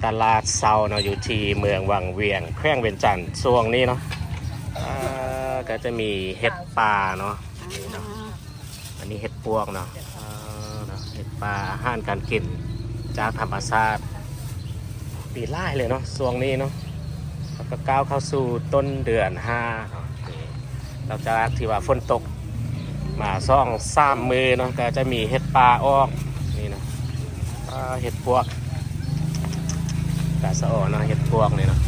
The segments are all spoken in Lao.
ຕະຫຼາດເຊົ້າເນາະ ຢູ່ທີ່ເມືອງວັງວຽງ ແຂວງວຽງຈັນ ຊ່ວງນີ້ເນາະ ເອີ ກໍຈະມີເຫັດປ່າເນາະ ນີ້ເນາະ ອັນນີ້ເຫັດປວກເນາະ ເອີ ເນາະ ເຫັດປ່າ ອາຫານການກິນຈາກທຳມະຊາດ ມີຫຼາຍເລີຍເນາະ ຊ່ວງນີ້ເນາະ ເຮົາກໍກ້າວເຂົ້າສູ່ຕົ້ນເດືອນຫ້າເນາະ ນີ້ ຫຼັງຈາກທີ່ວ່າຝົນຕົກມາສອງສາມມື້ເນາະ ກໍຈະມີເຫັດປ່າອອກ ນີ້ນະ ອ່າ ເຫັດປວກ ຕາສະອອນເນາະ ເຫັດປວກນີ້ເນາະ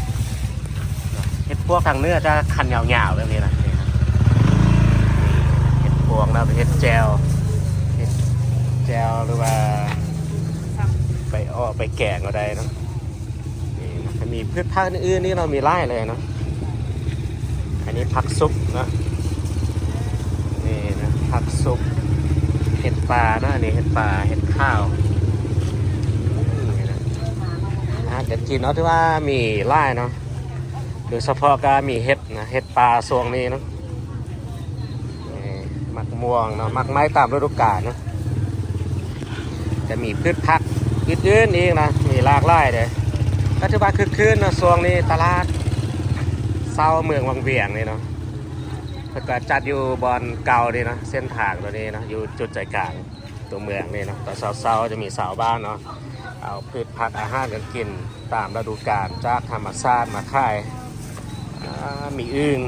ເຫັດປວກທາງເໜືອຈະຄັນຍາວໆ ແບບນີ້ນະ ນີ້ນະ ເຫັດປວກເນາະ ເຮັດແຈ່ວ ເຮັດແຈ່ວ ຫຼືວ່າໄປເອາະໄປແກງກໍໄດ້ເນາະ ນີ້ນະ ກໍມີພືດຜັກອື່ນໆ ນີ້ເນາະ ມີຫຼາຍເລີຍເນາະ ອັນນີ້ຜັກສຸບເນາະ ນີ້ນະ ຜັກສຸບ ເຫັດປ່າເນາະ ອັນນີ້ເຫັດປ່າ ເຫັດຂາວ ນີ້ນະ ອາຫານການກິນເນາະ ຖືວ່າມີຫຼາຍເນາະ ໂດຍສະເພາະກໍມີເຫັດນະ ເຫັດປ່າຊ່ວງນີ້ເນາະ ນີ້ ໝາກມ່ວງເນາະ ໝາກໄມ້ຕາມລະດູການເນາະ ຈະມີພືດຜັກອື່ນໆອີກນະ ມີຫຼາກຫຼາຍເດ້ ກໍຖືວ່າຄຶກຄື້ນເນາະ ຊ່ວງນີ້ຕະຫຼາດເຊົ້າເມືອງວັງວຽງນີ້ເນາະ ເພິ່ນກໍຈັດຢູ່ບ່ອນເກົ່ານີ້ເນາະ ເສັ້ນທາງຕົວນີ້ເນາະ ຢູ່ຈຸດໃຈກາງຕົວເມືອງນີ້ເນາະ ຕອນເຊົ້າໆ ຈະມີຊາວບ້ານເນາະ ເອົາພືດຜັກອາຫານການກິນຕາມລະດູການຈາກທຳມະຊາດມາຂາຍ ອ່າ ມີອຶ່ງ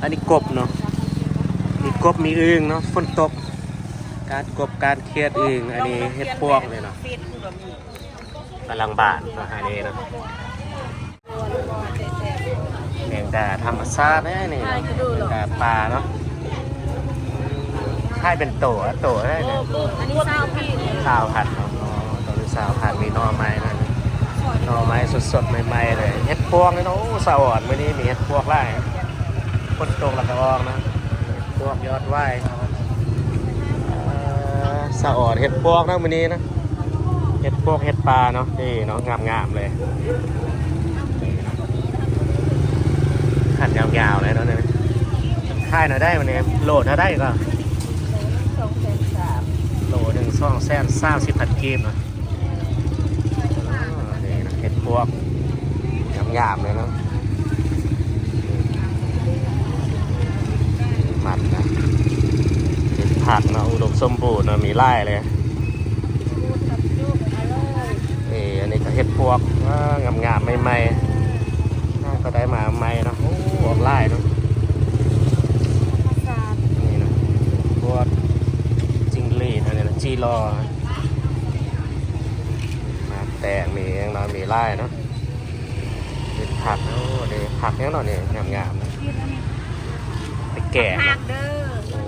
ອັນນີ້ກົບເນາະ ມີກົບ ມີອຶ່ງເນາະ ຝົນຕົກ ການກົບ ການຂຽດ ອຶ່ງ ອັນນີ້ເຫັດປວກນີ້ເນາະ ກຳລັງບານເນາະ ອັນນີ້ເນາະ ແມງດາທຳມະຊາດເດ້ນີ້ເນາະ ແມງດາປ່າເນາະ ຂາຍເປັນໂຕ ໂຕເດ້ນີ້ ອັນນີ້ຊາວພັນ ຊາວພັນເນາະ ອໍ ໂຕລະຊາວພັນ ມີໜໍ່ໄມ້ນະ ໜໍ່ໄມ້ສົດໆ ໃໝ່ໆ ເລີຍ ເຫັດປວກນີ້ເນາະ ໂອ້ ສະອອນ ມື້ນີ້ມີເຫັດປວກຫຼາຍ ຝົນຕົກແລ້ວກໍອອກນະ ເຫັດປວກຍອດຫວາຍ ເອີ ສະອອນເຫັດປວກນະມື້ນີ້ນະ ເຫັດປວກເຫັດປ່າເນາະ ນີ້ເນາະ ງາມໆ ເລີຍ ຄັນຍາວໆ ເລີຍເນາະ ນີ້ ຂາຍເທົ່າໃດມື້ນີ້ ໂລເທົ່າໃດກໍ ໂລໜຶ່ງສອງແສນສາມສິບພັນກີບເນາະ ອ່າ ນີ້ນະ ເຫັດປວກ ງາມໆ ເລີຍເນາະ ມັນນະ ເຫັດຜັກເນາະ ອຸດົມສົມບູນເນາະ ມີຫຼາຍເລີຍ ນີ້ ອັນນີ້ກໍເຫັດປວກ ອ່າ ງາມໆ ໃໝ່ໆ ນາງກໍໄດ້ມາໃໝ່ເນາະ ໂອ້ ອອກຫຼາຍເນາະ ນີ້ນະ ພວກຈິງຫຼີດ ອັນນີ້ນະ ຈີລໍ ໝາກແຕງ ມີຫຍັງເນາະ ມີຫຼາຍເນາະ ເຫັດຜັກ ໂອ້ ນີ້ຜັກຫຍັງເນາະນີ້ ງາມໆ ໄປແກງ ຜັກເດີ ໂອ້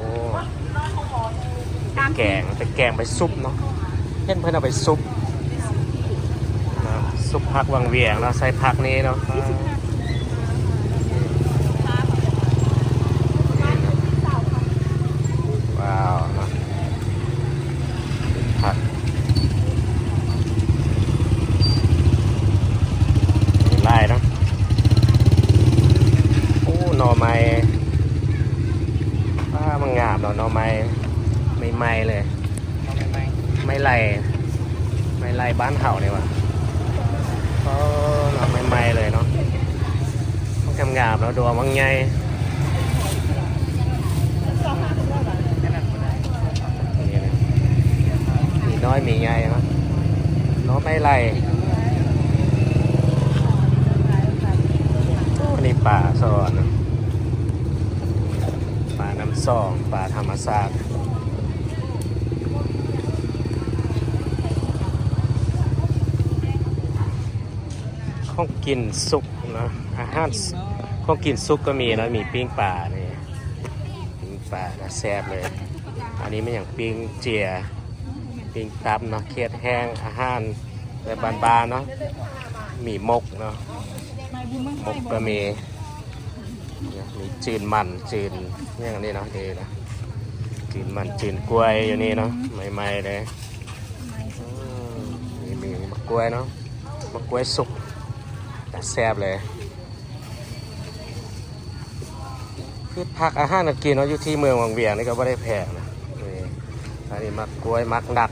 ໄປແກງ ໄປແກງ ໄປຊຸບເນາະ ເຫັນເພິ່ນເອົາໄປຊຸບເນາະ ຊຸບຜັກວັງວຽງເນາະ ໃສ່ຜັກນີ້ເນາະ ວ້າວເນາະ ຜັກ ຫຼາຍເນາະ ໂອ້ ໜໍ່ໄມ້ ອ້າ ມັນງາມເນາະ ໜໍ່ໄມ້ໃໝ່ໆ ເລີຍ ໄມ້ໄລ່ ໄມ້ໄລ່ບ້ານເຮົານີ້ຫວາ ໂອ້ ໜໍ່ໄມ້ໃໝ່ເລີຍເນາະ ມັນງາມໆ ເນາະ ດອກມັນໃຫຍ່ ມີນ້ອຍມີໃຫຍ່ເນາະ ໜໍ່ໄມ້ໄລ່ ໂອ້ ນີ້ປາສອນ ປານ້ຳຊອງ ປາທຳມະຊາດ ຂອງກິນສຸກເນາະ ອາຫານ ຂອງກິນສຸກກໍມີເນາະ ມີປີ້ງປານີ້ ປີ້ງປານະ ແຊບເລີຍ ອັນນີ້ແມ່ນຫຍັງ ປີ້ງເຈຍ ປີ້ງຕັບເນາະ ຂຽດແຫ້ງ ອາຫານແບບບ້ານໆ ເນາະ ມີໝົກເນາະ ໝົກກໍມີ ມີຈືນມັນ ຈືນຫຍັງນີ້ເນາະ ເດນະ ຈືນມັນ ຈືນກ້ວຍຢູ່ນີ້ເນາະ ໃໝ່ໆ ເລີຍ ອືມ ມີ ມີໝາກກ້ວຍເນາະ ໝາກກ້ວຍສຸກ ຕາແຊບເລີຍ ພືດຜັກອາຫານການກິນເນາະ ຢູ່ທີ່ເມືອງວັງວຽງນີ້ກໍບໍ່ໄດ້ແພງນະ ນີ້ ອັນນີ້ໝາກກ້ວຍ ໝາກນັດ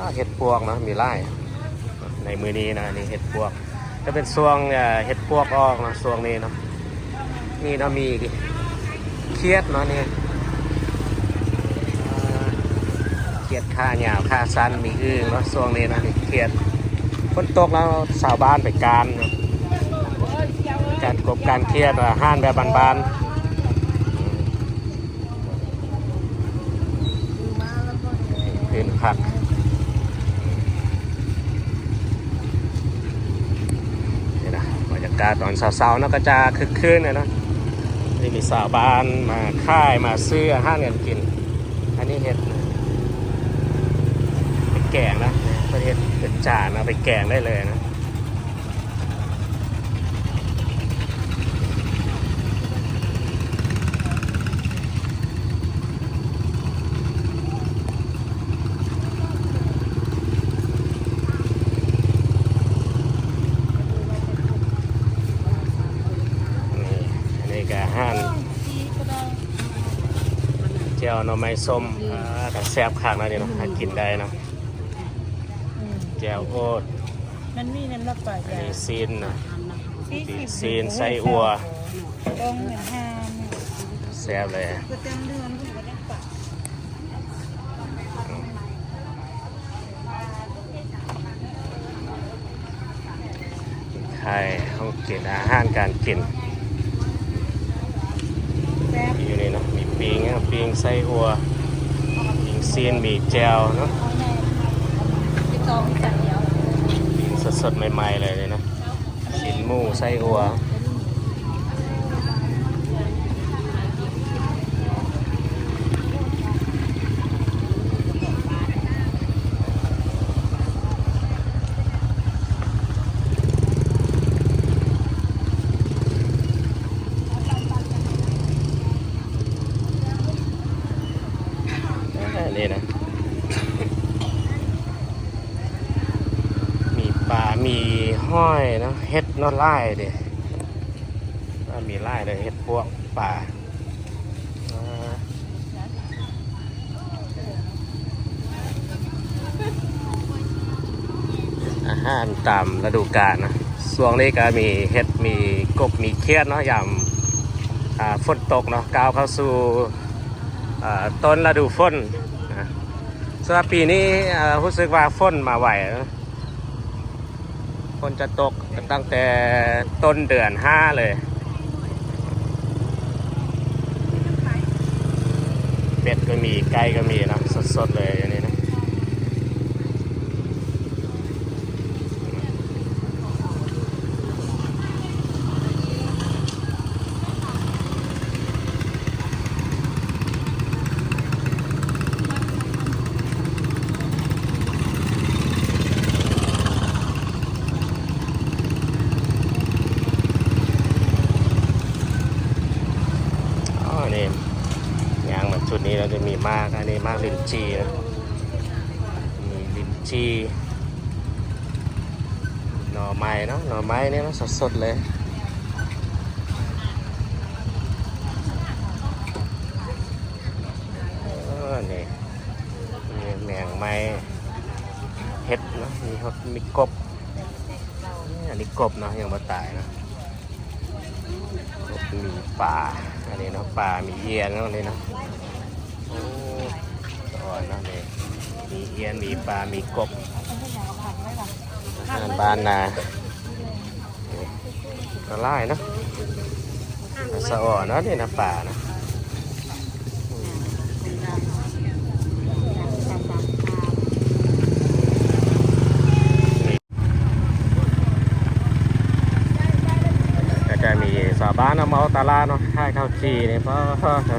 ອາ ເຫັດປວກເນາະ ມີຫຼາຍໃນມື້ນີ້ນະ. ນີ້ເຫັດປວກ ຈະເປັນຊ່ວງ ເອີ ເຫັດປວກອອກເນາະ ຊ່ວງນີ້ເນາະ. ນີ້ເນາະ ມີຂຽດເນາະ ນີ້ ຂຽດຂາຍາວຂາສັ້ນ ມີອຶ່ງເນາະ ຊ່ວງນີ້ນະ. ນີ້ຂຽດ ຝົນຕົກແລ້ວຊາວບ້ານໄປການເນາະ ການກົບການຂຽດ ອາຫານແບບບ້ານໆ. ເປັນຜັກ ນີ້ນະ ບັນຍາກາດຕອນເຊົ້າໆເນາະ ກໍຈະຄຶກຄື້ນເນາະ. ນີ້ມີຊາວບ້ານມາຂາຍ ມາຊື້ອາຫານກັນກິນ. ອັນນີ້ເຫັດ ເປັນແກງນະ ເພິ່ນເຮັດເປັນຈານ ເອົາໄປແກງໄດ້ເລີຍນະ. ນີ້ ອັນນີ້ກໍອາຫານ ແຈ່ວໜໍ່ໄມ້ສົ້ມ ອາ ກໍແຊບຄັກນະນີ້ເນາະ ຫາກິນໄດ້ເນາະ. ແຈ່ວໂອດ ມັນມີນຳລັບປາ ອັນນີ້ຊີ້ນນະ ຊີ້ນ ຊີ້ນໄສ້ອົ່ວ ຕ້ອງເປັນຫ້າ ແຊບເລີຍ. ປະຈຳເດືອນເພິ່ນກໍໄດ້ປະ ຂາຍຂອງກິນ ອາຫານການກິນ ແຊບ ຢູ່ນີ້ເນາະ ມີປີ້ງ ປີ້ງໄສ້ອົ່ວ ປີ້ງຊີ້ນ ມີແຈ່ວເນາະ ປີ້ງສົດໆໃໝ່ໆເລີຍນີ້ເນາະ ຊີ້ນໝູ ໄສ້ອົ່ວ. ອັນນີ້ນະ ມີປາ ມີຫອຍເນາະ ເຫັດເນາະ ຫຼາຍເດ້ ມີຫຼາຍເດ້ ເຫັດປວກ ປາ ອາຫານຕາມລະດູການນະ ຊ່ວງນີ້ກໍມີເຫັດ ມີກົບ ມີຂຽດເນາະ ຍາມ ອາ ຝົນຕົກເນາະ ກ້າວເຂົ້າສູ່ ອາ ຕົ້ນລະດູຝົນນະ. ສຳລັບປີນີ້ ອາ ຮູ້ສຶກວ່າຝົນມາໄວເນາະ. ຝົນຈະຕົກຕັ້ງແຕ່ຕົ້ນເດືອນຫ້າເລີຍ. ເປັດກໍມີ ໄກ່ກໍມີເນາະ ສົດໆເລີຍອັນນີ້ນະ. ອໍ ນີ້ ຍ່າງມາຈຸດນີ້ແລ້ວຈະມີໝາກ ອັນນີ້ໝາກລິນຈີ່ນະ ມີລິນຈີ່ ໜໍ່ໄມ້ເນາະ ໜໍ່ໄມ້ນີ້ເນາະ ສົດໆເລີຍ. ເອີ ນີ້ ມີແມງໄມ້ເຫັດເນາະ ມີຫົດ ມີກົບ ອັນນີ້ກົບເນາະ ຍັງບໍ່ຕາຍເນາະ ມີປາ ອັນນີ້ເນາະ ປາ ມີອຽນເນາະ ອັນນີ້ເນາະ. ໂອ້ ສະອອນເນາະ ມີ ມີອຽນ ມີປາ ມີກົບ ອາຫານບ້ານນາ ກໍຫຼາຍເນາະ ສະອອນເນາະ ນີ້ນະ ປານະ. ກໍຈະມີຊາວບ້ານເນາະ ມາອອກຕະຫຼາດເນາະ ຂາຍເຂົ້າຈີ່ນີ້ ປາດ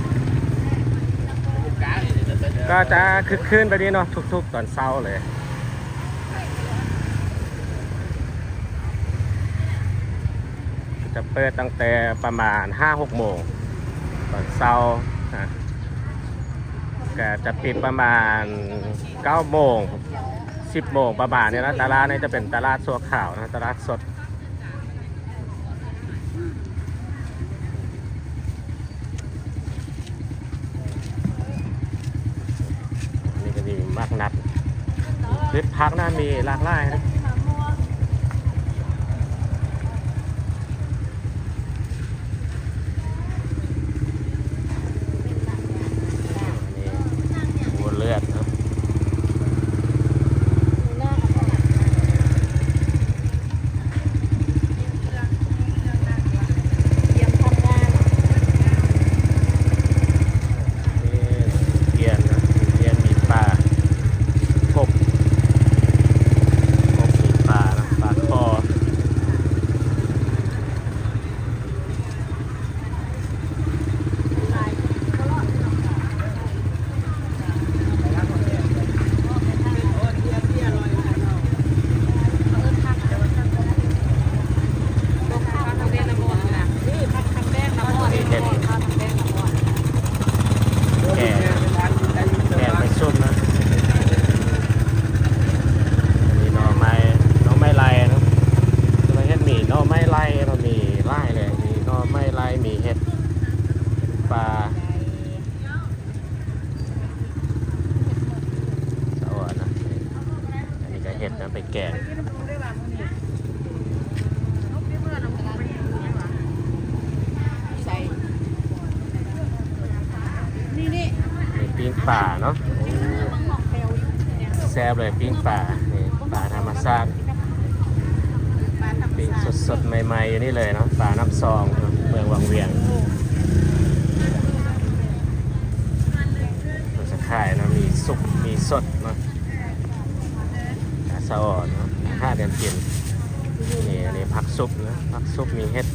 ກໍຈະຄຶກຄື້ນແບບນີ້ເນາະ ທຸກໆຕອນເຊົ້າເລີຍ. ຈະເປີດຕັ້ງແຕ່ປະມານຫ້າຫົກໂມງຕອນເຊົ້ານະ ກະຈະປິດປະມານເກົ້າໂມງ ສິບໂມງປະມານນີ້ນະ. ຕະຫຼາດນີ້ຈະເປັນຕະຫຼາດຊົ່ວຄາວນະ ຕະຫຼາດສົດ. ນີ້ກໍມີໝາກນັດ ມີ ເຮັດຜັກນະ ມີຫຼາກຫຼາຍນະ ນີ້ ໝູເລືອດເນາະ. ຕຽມທຳງານ ມີກຽນນະ ມີກຽນ ມີປາກົບ ກົບ ມີປານະ ປາຄໍ. ແກງ ແກງໄປຊຸບນະ ມີໜໍ່ໄມ້ ໜໍ່ໄມ້ໄລ່ນະ ເຮັດໝີ່ໜໍ່ໄມ້ໄລ່ເນາະ ມີຫຼາຍເລີຍ ມີໜໍ່ໄມ້ໄລ່ ມີເຫັດ ປາ ສະອອນນະ ອັນນີ້ກະເຫັດນະ ໄປແກງ. ໃສ່ ນີ້ ນີ້ ມີປີ້ງປາເນາະ ແຊບເລີຍປີ້ງປາ ນີ້ປາທຳມະຊາດ ປີ້ງສົດໆ ໃໝ່ໆ ຢູ່ນີ້ເລີຍເນາະ ປານ້ຳຊອງເນາະ ເມືອງວັງວຽງ ເພິ່ນຈະຂາຍເນາະ ມີສຸກ ມີສົດເນາະ. ອາ ສະອອນເນາະ ອາຫານການກິນ ນີ້ ອັນນີ້ຜັກຊຸບນະ ຜັກຊຸບມີເຫັດ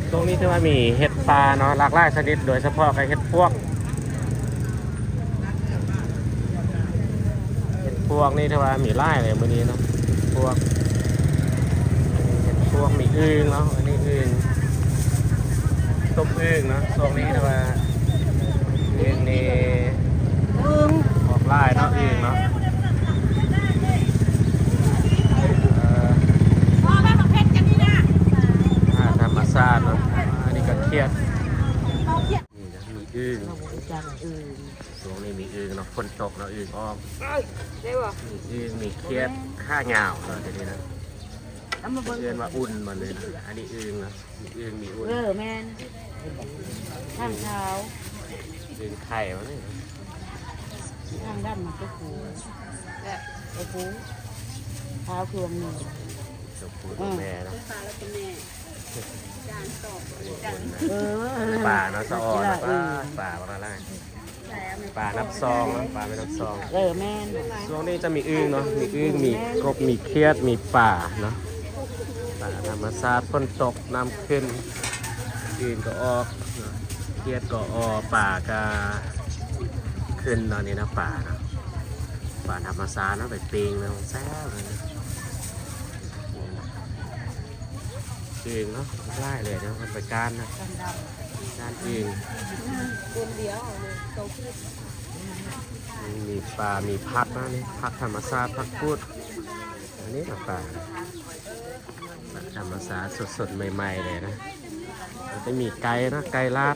ຊ່ວງນີ້ຖືວ່າມີເຫັດປ່າເນາະ ຫຼາກຫຼາຍຊະນິດ ໂດຍສະເພາະກະເຫັດປວກ ເຫັດປວກນີ້ຖືວ່າມີຫຼາຍເລີຍມື້ນີ້ເນາະ ເຫັດປວກ ເຫັດປວກ ມີອຶ່ງເນາະ ອັນນີ້ອຶ່ງ ຕົ້ມອຶ່ງເນາະ ຊ່ວງນີ້ຖືວ່າອຶ່ງນີ້ ອຶ່ງ ອອກຫຼາຍເນາະ ອຶ່ງເນາະ ເອີ ອາຫານທຳມະຊາດເນາະ ອັນນີ້ກະຂຽດ ນີ້ນະ ມີອຶ່ງ ຊ່ວງນີ້ມີອຶ່ງເນາະ ຝົນຕົກເນາະ ອຶ່ງອອກ ມີອຶ່ງ ມີຂຽດ ຂາຍາວເນາະ ດຽວນີ້ນະ ເອີ້ນວ່າອຸ່ນໝົດເລີຍນະ ອັນນີ້ອຶ່ງເນາະ ມີອຶ່ງ ມີອຸ່ນ ເອີ ແມ່ນ ທາງເຊົ້າ ອຶ່ງໄຂ່ມັນນີ້ ທາງດຳມັນຕົວຜູ້ ແລະ ຕົວຜູ້ ຂາວຄືວ່າມີ ຕົວຜູ້ຕົວແມ່ນະ ເອີ ປາເນາະ ສະອອນ ປາ ປາປາ ປານ້ຳຊອງເນາະ ປາແມ່ນ້ຳຊອງ ເອີ ແມ່ນ ຊ່ວງນີ້ຈະມີອຶ່ງເນາະ ມີອຶ່ງ ມີກົບ ມີຂຽດ ມີປາເນາະ ປາທຳມະຊາດ ຝົນຕົກ ນ້ຳຂຶ້ນ ອຶ່ງກະອອກເນາະ ຂຽດກະອອກ ປາກະຂຶ້ນເນາະ ນີ້ນະ ປາເນາະ ປາທຳມະຊາດເນາະ ໄປປີ້ງເນາະ ແຊບເລີຍ ອຶ່ງເນາະ ຫຼາຍເລີຍເນາະ ເພິ່ນໄປກ້ານນະ ກ້ານອຶ່ງ ຄົນດຽວເອົາເລີຍ ເຂົາຄື ມີປາ ມີຜັກນະ ນີ້ ຜັກທຳມະຊາດ ຜັກກູດ ອັນນີ້ນະປາ ປາທຳມະຊາດສົດໆ ໃໝ່ໆ ເລີຍນະ ແລ້ວກະມີໄກ່ນະ ໄກ່ລາດ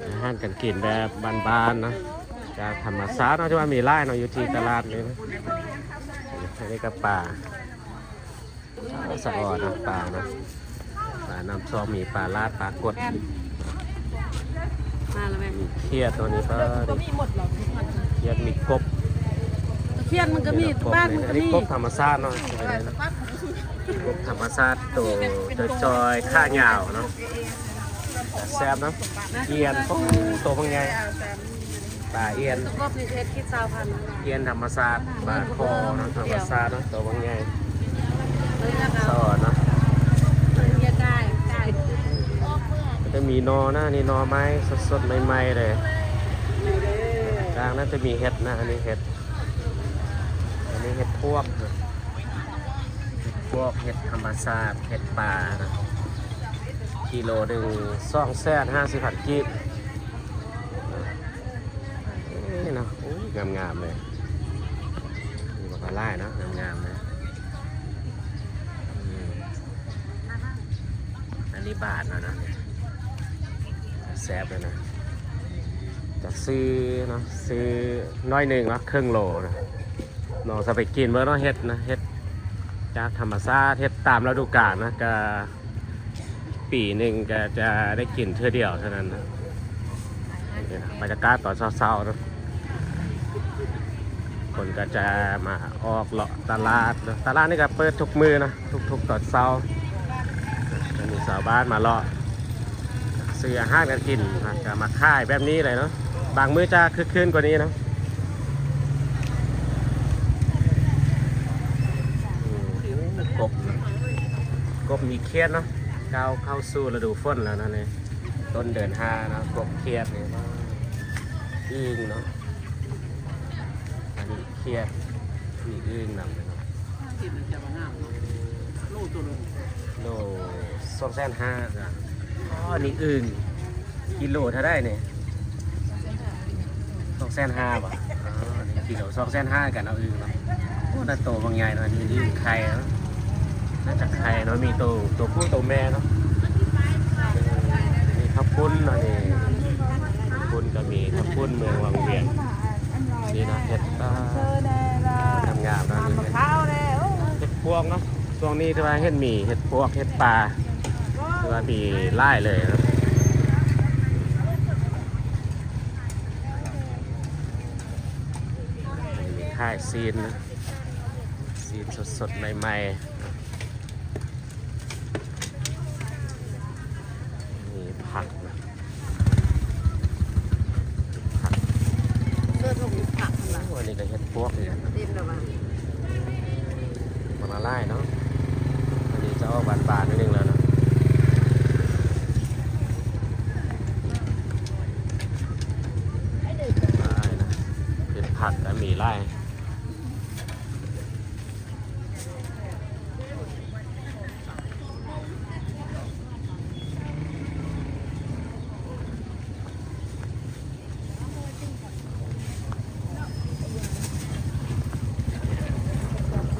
ອາຫານການກິນແບບບ້ານໆ ເນາະ ຈາກທຳມະຊາດເນາະ ທີ່ວ່າມີຫຼາຍເນາະ ຢູ່ທີ່ຕະຫຼາດນີ້ນະ ອັນນີ້ກະປາ ສະອອນເນາະ ປາເນາະ ປານ້ຳຊອງ ມີປາລາດ ປາກົດ ມາແລ້ວແມ່ ມີຂຽດໂຕນີ້ ປາ ກະມີໝົດແລ້ວ ຂຽດ ມີກົບ ຂຽດມັນກະມີ ບ້ານມັນກະມີ ອັນນີ້ກົບທຳມະຊາດເນາະ ກົບທຳມະຊາດ ໂຕຈອຍໆ ຂາຍາວເນາະ ແຊບເນາະ ອຽນ ໂອ້ ໂຕບັກໃຫຍ່ ປາອຽນ ກະກົບນີ້ເຮັດຄິດຊາວພັນ ອຽນທຳມະຊາດ ປາຄໍເນາະ ທຳມະຊາດເນາະ ໂຕບັກໃຫຍ່ ສະອອນເນາະ ເຮັດໄດ້ ກະຈະມີໜໍ່ນະ ນີ້ໜໍ່ໄມ້ສົດໆ ໃໝ່ໆ ເລີຍ ກາງນັ້ນຈະມີເຫັດນະ ອັນນີ້ເຫັດ ອັນນີ້ເຫັດປວກນະ ເຫັດປວກ ເຫັດທຳມະຊາດ ເຫັດປ່ານະ ກິໂລໜຶ່ງ ສອງແສນຫ້າສິບພັນກີບ ນີ້ເນາະ ໂອ້ຍ ງາມໆ ເລີຍ ມີບັກຫຼາຍເນາະ ງາມໆ ເລີຍ ອືມ ອັນນີ້ບາດແລ້ວນະ ແຊບເລີຍນະ ກະຊື້ເນາະ ຊື້ໜ້ອຍໜຶ່ງເນາະ ເຄິ່ງໂລເນາະ. ນ້ອງຈະໄປກິນເບິ່ງເນາະ ເຫັດນະ ເຫັດຈາກທຳມະຊາດ ເຫັດຕາມລະດູການນະ ກະປີໜຶ່ງກະຈະໄດ້ກິນເທື່ອດຽວເທົ່ານັ້ນນະ. ນີ້ນະ ບັນຍາກາດຕອນເຊົ້າໆເນາະ ຄົນກະຈະມາອອກເລາະຕະຫຼາດເນາະ. ຕະຫຼາດນີ້ກະເປີດທຸກມື້ເນາະ ທຸກໆຕອນເຊົ້າ ຈະມີຊາວບ້ານມາເລາະ ຊື້ອາຫານກັນກິນນະ ກະມາຂາຍແບບນີ້ເລີຍເນາະ. ບາງມື້ຈະຄຶກຄື້ນກວ່ານີ້ເນາະ. ອືມ ກົບ ກົບມີຂຽດເນາະ ກ້າວເຂົ້າສູ່ລະດູຝົນແລ້ວເນາະ. ນີ້ຕົ້ນເດືອນຫ້າເນາະ ກົບຂຽດນີ້ ອຶ່ງເນາະ ອັນນີ້ຂຽດ ມີອຶ່ງນຳເນາະ. ໂລສອງແສນຫ້າຈ້ະ. ອໍ ນີ້ອຶ່ງ ກິໂລເທົ່າໃດນີ້? ສອງແສນຫ້າບໍ່? ອໍ ນີ້ກິໂລສອງແສນຫ້າກັນເອົາອຶ່ງເນາະ. ໂອ້ ໜ້າໂຕບັກໃຫຍ່ເນາະ ນີ້ອຶ່ງໄຂ່ເນາະ ໜ້າຈະໄຂ່ເນາະ ມີໂຕ ໂຕຜູ້ໂຕແມ່ເນາະ. ນີ້ເຂົ້າປຸ້ນເນາະ ນີ້ເຂົ້າປຸ້ນກະມີ ເຂົ້າປຸ້ນເມືອງວັງວຽງ. ນີ້ນະ ເຫັດ ອ່າ ງາມໆເນາະ ເຫັດປວກເນາະ. ຊ່ວງນີ້ຖືວ່າເຫັນມີເຫັດປວກ ເຫັດປ່າ ຖືວ່າມີຫຼາຍເລີຍເນາະ. ມີຂາຍຊີ້ນນະ ຊີ້ນສົດໆໃໝ່ໆ. ມີຜັກນະ ຜັກ ເສື້ອຖົງຜັກຫັ້ນນະ. ໂອ້ ອັນນີ້ກະເຫັດປວກຄືກັນນະ ເຕັມແລ້ວວ່າ ບັກລະຫຼາຍເນາະ. ອັນນີ້ຈະອອກບານໆໜ້ອຍໜຶ່ງແລ້ວເນາະ ຫຼາຍນະ ເຫັດຜັກກະມີຫຼາຍ.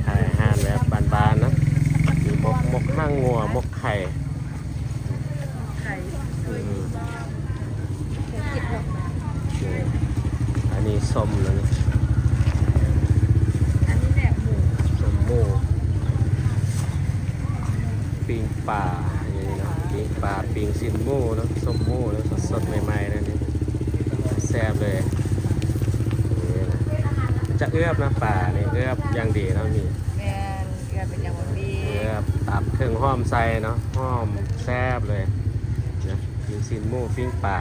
ຂາຍອາຫານແບບບ້ານໆເນາະ ມີໝົກ ໝົກຫາງງົວ ໝົກໄຂ່ ໄຂ່ ອືມ ອັນນີ້ສົ້ມນະນີ້ ອັນນີ້ແໜບໝູ ສົ້ມໝູ ປີ້ງປາ ອັນນີ້ເນາະ ປີ້ງປາ ປີ້ງຊີ້ນໝູເນາະ ສົ້ມໝູເນາະ ສົດໆໃໝ່ໆເລີຍນີ້ ແຊບເລີຍ. ນີ້ນະ ຈະເອືອບນະ ປານີ້ເອືອບຢ່າງດີເນາະ ມີ ແມ່ນ ເອືອບເປັນຢ່າງດີ ເອືອບຕຳເຄື່ອງຫອມໃສ່ເນາະ ຫອມແຊບເລີຍນະ. ປີ້ງຊີ້ນໝູ ປີ້ງປາ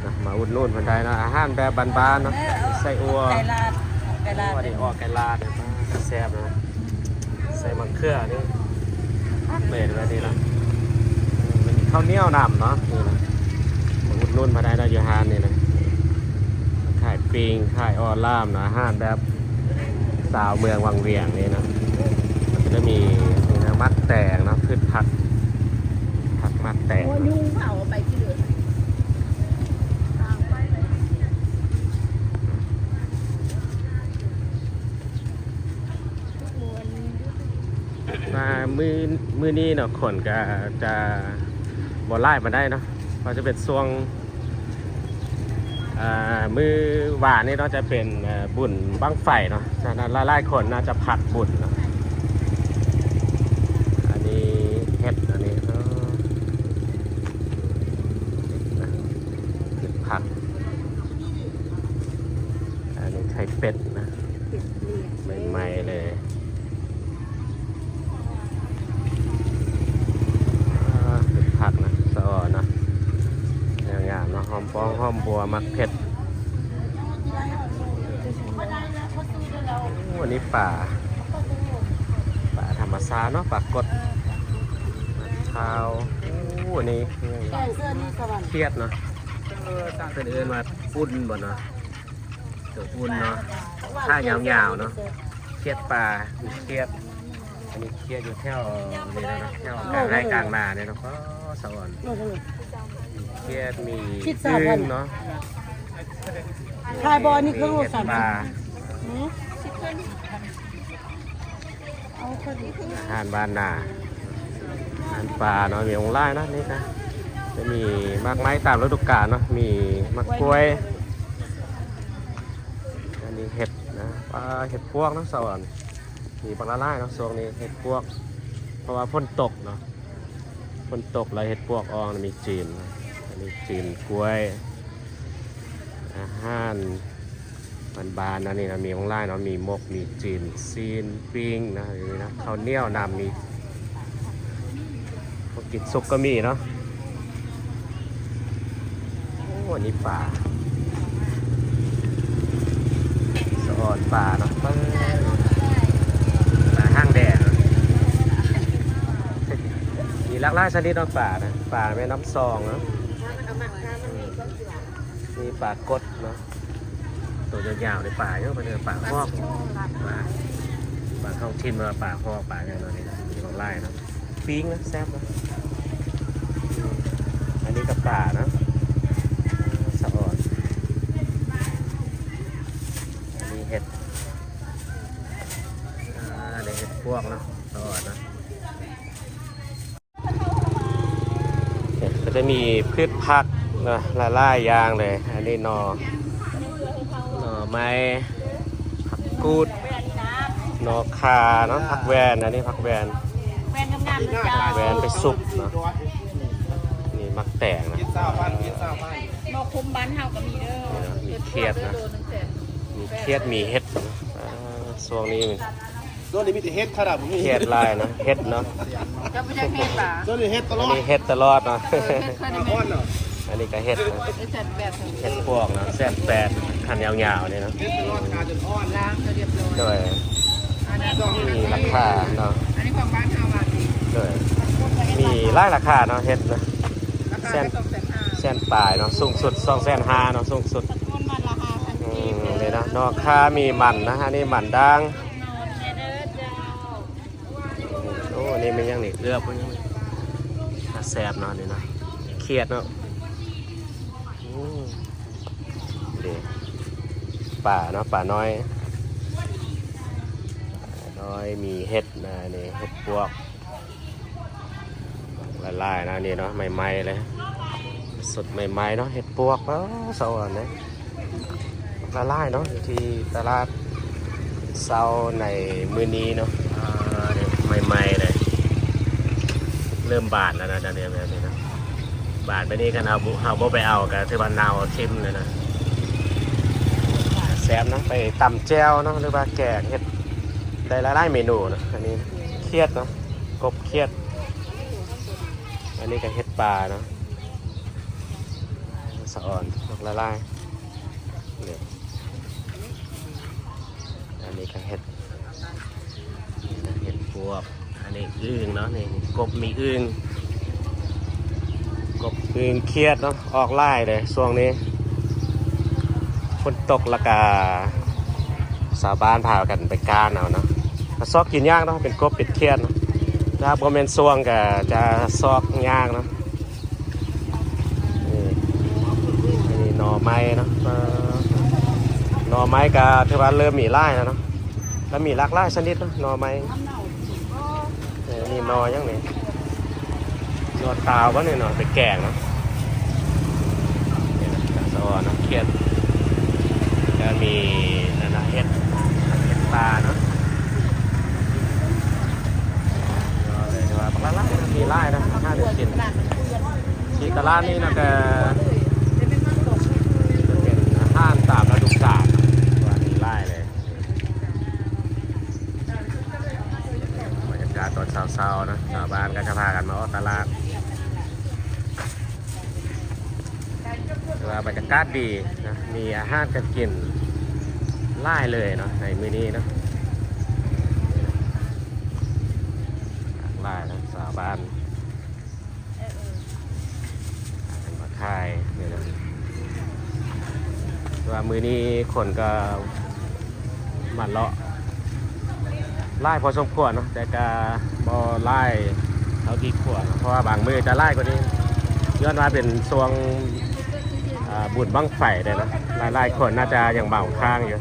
ນະ ມາອຸດໜູນເພິ່ນໄດ້ເນາະ ອາຫານແບບບ້ານໆເນາະ ເອີ ໄສ້ອົ່ວ ໄກ່ລາດ ໄກ່ລາດ ອັນນີ້ອອກໄກ່ລາດນະ ແຊບນະ ໃສ່ໝາກເຂືອນີ້ ເປັນແບບນີ້ນະ ມີເຂົ້າໜຽວນຳເນາະ. ນີ້ນະ ມາອຸດໜູນເພິ່ນໄດ້ເນາະ ຢູ່ຮ້ານນີ້ນະ ຂາຍປີ້ງ ຂາຍເອາະຫຼາມນະ ອາຫານແບບ ຊາວເມືອງວັງວຽງນີ້ນະ ມັນຈະມີ ນີ້ນະ ໝາກແຕງເນາະ ພືດຜັກ ຜັກໝາກແຕງ. ໂອ້ຍ ຍຸງເຜົາໄປທີ່ເດີມ ມາມື້ ມື້ນີ້ເນາະ ຄົນກະຈະບໍ່ຫຼາຍປານໃດເນາະ ເພາະຈະເປັນຊ່ວງ ອ່າ ມື້ວານນີ້ເນາະ ຈະເປັນ ເອີ ບຸນບັ້ງໄຟເນາະ ສະນັ້ນຫຼາຍໆຄົນໜ້າຈະພັກບຸນເນາະ. ອັນນີ້ເຫັດ ອັນນີ້ ເອີ ເຫັດນະ ເຫັດພັກ ອັນນີ້ໄຂ່ເປັດນະ ເປັດລຽງ ໃໝ່ໆເລີຍ. ອ່າ ເປັນຜັກນະ ສະອອນນະ ງາມໆເນາະ ຫອມປ້ອງ ຫອມບົວ ໝາກເຜັດ. ໂອ້ ອັນນີ້ປາ ປາທຳມະຊາດເນາະ ປາກົດ ຂາວ. ໂອ້ ອັນນີ້ຂຽດເນາະ ເພິ່ນເອີ້ນວ່າປຸ້ນບໍ່ເນາະ ໂຕປຸ້ນເນາະ ຂາຍາວໆເນາະ ຂຽດປາ ຂຽດ ອັນນີ້ຂຽດຢູ່ແຖວນີ້ແຫຼະເນາະ ແຖວກາງໄຮ່ກາງນານີ້ເນາະ. ອໍ ສະອອນ ຂຽດມີ ຄິດສາມພັນ ອຶ່ງເນາະ ຂາຍບໍ່? ອັນນີ້ເຄິ່ງໂລ ມີເຫັດ ສາມສິບ ປາ ຫື ອາຫານບ້ານນາ ອາຫານປ່າເນາະ ມີຫຼາຍເນາະ ນີ້ກະຈະມີໝາກໄມ້ຕາມລະດູການເນາະ ມີໝາກກ້ວຍ ເຫັດນະ ປາເຫັດປວກເນາະ ສະອອນ ມີບັກຫຼາຍໆເນາະ ຊ່ວງນີ້ເຫັດປວກ ເພາະວ່າຝົນຕົກເນາະ ຝົນຕົກແລ້ວເຫັດປວກອອກ. ມີຈີນ ອັນນີ້ຈີນ ກ້ວຍ ອາຫານບ້ານໆ ອັນນີ້ນະ ມີບັກຫຼາຍເນາະ ມີໝົກ ມີຈີນ ຊີ້ນ ປີ້ງນະ ນີ້ນະ ເຂົ້າໜຽວ ນ້ຳມີ ພວກກິນສຸກກໍມີເນາະ. ໂອ້ ອັນນີ້ປາ ສະອອນປາເນາະ ປາ ປາຫາງແດງເນາະ ມີຫຼາກຫຼາຍຊະນິດເນາະ ປານະ ປາແມ່ນ້ຳຊອງເນາະ ມີປາກົດເນາະ ໂຕຍາວໆ ໃນປ່າຢູ່ ເພິ່ນເອີ້ນປາຮອກ ປາ ບາງທ້ອງຖິ່ນວ່າປາຮອກ ປາຫຍັງເນາະ ນີ້ນະ ມີຫຼາກຫຼາຍເນາະ ປີ້ງນະ ແຊບນະ. ອັນນີ້ກໍປາເນາະ ສະອອນ ອັນນີ້ເຫັດ ອ່າ ໄດ້ເຫັດປວກເນາະ ສະອອນເນາະ. ກໍຈະມີພືດຜັກນະ ຫຼາຍໆຢ່າງເລີຍ ອັນນີ້ໜໍ່ ໜໍ່ໄມ້ ຜັກກູດ ໜໍ່ຂ່າເນາະ ຜັກແວ່ນ ອັນນີ້ຜັກແວ່ນ ແວ່ນງາມໆເດີເຈົ້າ ແວ່ນໄປສຸກເນາະ ນີ້ໝາກແຕງນະ ກິນຊາວພັນ ກິນຊາວພັນ ໝໍ່ຄົມບ້ານເຮົາກໍມີເດີ ນີ້ເນາະ ມີຂຽດນະ ໂລໜຶ່ງແສນ ມີຂຽດ ມີເຫັດນະ ອ່າ ຊ່ວງນີ້ ຊ່ວງນີ້ມີແຕ່ເຫັດ ຂະໜາດບໍ່ມີ ເຫັດຫຼາຍເນາະ ເຫັດເນາະ ເຈົ້າບໍ່ຢາກເຫັດຫວາ? ຊ່ວງນີ້ເຫັດຕະຫຼອດ ອັນນີ້ເຫັດຕະຫຼອດເນາະ ເອີ ເຫັດເພິ່ນ ໜ້າຮ້ອນເນາະ ອັນນີ້ກໍເຫັດເນາະ ເຫັດແບບ ເຫັດປວກເນາະ ແສນແປດ ຄັນຍາວໆນີ້ເນາະ ເຫັດຕະຫຼອດ ຂາຈົນຮ້ອນ ລ້າງໃຫ້ຮຽບຮ້ອຍ ໂດຍ ອັນນັ້ນ ມີລາຄາເນາະ ອັນນີ້ຂອງບ້ານເຮົາວ່າ ໂດຍ ມີຫຼາຍລາຄາເນາະ ເຫັດເນາະ ລາຄາ ແສນ ກໍສອງແສນຫ້າ ແສນປາຍເນາະ ສູງສຸດສອງແສນຫ້າເນາະ ສູງສຸດ ອືມ ນີ້ເນາະ ໜໍ່ຂ່າ ມີມັນນະ ອັນນີ້ມັນດາງ ໂອ້ ນີ້ແມ່ນຫຍັງນີ້ ເອືອບ ຕາແຊບເນາະ ນີ້ເນາະ ຂຽດເນາະ ອືມ ເດ້ ປາເນາະ ປານ້ອຍ ປານ້ອຍ ມີເຫັດນະ ນີ້ເຫັດປວກ ຫຼາຍໆນະ ນີ້ເນາະ ໃໝ່ໆເລີຍ ສົດໃໝ່ໆເນາະ ເຫັດປວກ ປາ ສະອອນເດ້ ຫຼາຍໆເນາະ ຢູ່ທີ່ຕະຫຼາດເຊົ້າໃນມື້ນີ້ເນາະ ອ່າ ນີ້ໃໝ່ໆເລີຍ ເລີ່ມບານແລ້ວນະ ດຽວນີ້ແບບນີ້ນະ ບານແບບນີ້ ຄັນເຮົາບໍ່ ເຮົາບໍ່ໄປເອົາກໍຖືວ່າເນົ່າຖິ້ມເລີຍນະ ແຊບນະ ໄປຕຳແຈ່ວເນາະ ຫຼືວ່າແກງ ເຮັດໄດ້ຫຼາຍໆເມນູເນາະ ອັນນີ້ຂຽດເນາະ ກົບຂຽດ ອັນນີ້ກໍເຫັດປ່າເນາະ ສະອອນ ໝາກຫຼາຍໆ ນີ້ ອັນນີ້ກໍເຫັດ ເຫັດປວກ ອັນນີ້ອຶ່ງເນາະ ນີ້ກົບມີອຶ່ງ ກົບອຶ່ງຂຽດເນາະ ອອກຫຼາຍເດ້ຊ່ວງນີ້ ຝົນຕົກ ແລ້ວກະຊາວບ້ານພາກັນໄປກ້ານເອົາເນາະ ກະຊອກກິນຍາກເນາະ ເປັນກົບເປັນຂຽດເນາະ ຖ້າບໍ່ແມ່ນຊ່ວງກະຈະຊອກຍາກເນາະ ນີ້ ອັນນີ້ໜໍ່ໄມ້ເນາະ ເອີ ໜໍ່ໄມ້ກະຖືວ່າເລີ່ມມີຫຼາຍແລ້ວເນາະ ລະມີຫຼາກຫຼາຍຊະນິດເນາະ ໜໍ່ໄມ້ ເອີ ນີ້ໜໍ່ຫຍັງນີ້ ໜໍ່ຕາວບໍ່ນີ້ເນາະ ໄປແກງເນາະ ນີ້ນະ ສະອອນເນາະ ຂຽດ ກະມີນັ້ນນະ ເຫັດ ເຫັດປ່າເນາະ ເອີ ຖືວ່າຫຼາຍໆ ມີຫຼາຍເນາະ ອາຫານການກິນ ທີ່ຕະຫຼາດນີ້ນະ ກະຈະເປັນອາຫານຕາມລະດູການ ວ່າມີຫຼາຍເລີຍ. ບັນຍາກາດຕອນເຊົ້າໆນະ ຊາວບ້ານກໍຈະພາກັນມາອອກຕະຫຼາດ ຖືວ່າບັນຍາກາດດີນະ ມີອາຫານການກິນຫຼາຍເລີຍເນາະ ໃນມື້ນີ້ເນາະ ຫຼາກຫຼາຍນະ ຊາວບ້ານ ເອີ ມາຂາຍນີ້ນະ ແຕ່ວ່າມື້ນີ້ຄົນກໍມາເລາະຫຼາຍພໍສົມຄວນເນາະ ແຕ່ກໍບໍ່ຫຼາຍເທົ່າທີ່ຄວນເນາະ ເພາະວ່າບາງມື້ຈະຫຼາຍກວ່ານີ້ ຍ້ອນວ່າເປັນຊ່ວງ ອ່າ ບຸນບັ້ງໄຟເດ້ເນາະ ຫຼາຍໆຄົນໜ້າຈະຍັງເມົາຄ້າງຢູ່.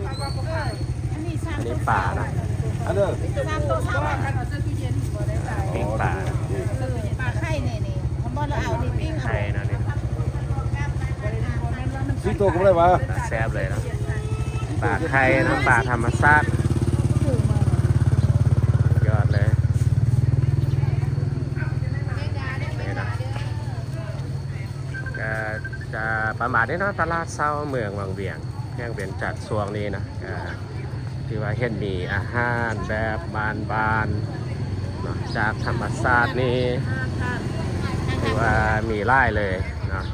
ອັນນີ້ປານະ ອັນເດີ ປີ້ງປາ ປາໄຂ່ນີ້ ນີ້ ຄັນບໍ່ລະເອົານີ້ປີ້ງເອົາ ໄຂ່ນະນີ້ ສີ່ໂຕກໍບໍ່ໄດ້ຫວາ ຕາແຊບເລີຍເນາະ ສີ່ ປາໄຂ່ເນາະ ປາທຳມະຊາດ ຍອດເລີຍ ນີ້ເນາະ ກໍຈະປະມານນີ້ເນາະ ຕະຫຼາດເຊົ້າເມືອງວັງວຽງ ແຂວງວຽງຈັນ ຊ່ວງນີ້ນະ ກໍຖືວ່າເຫັນມີອາຫານແບບບ້ານໆເນາະ ຈາກທຳມະຊາດນີ້ ຖືວ່າມີຫຼາຍເລີຍເນາະ.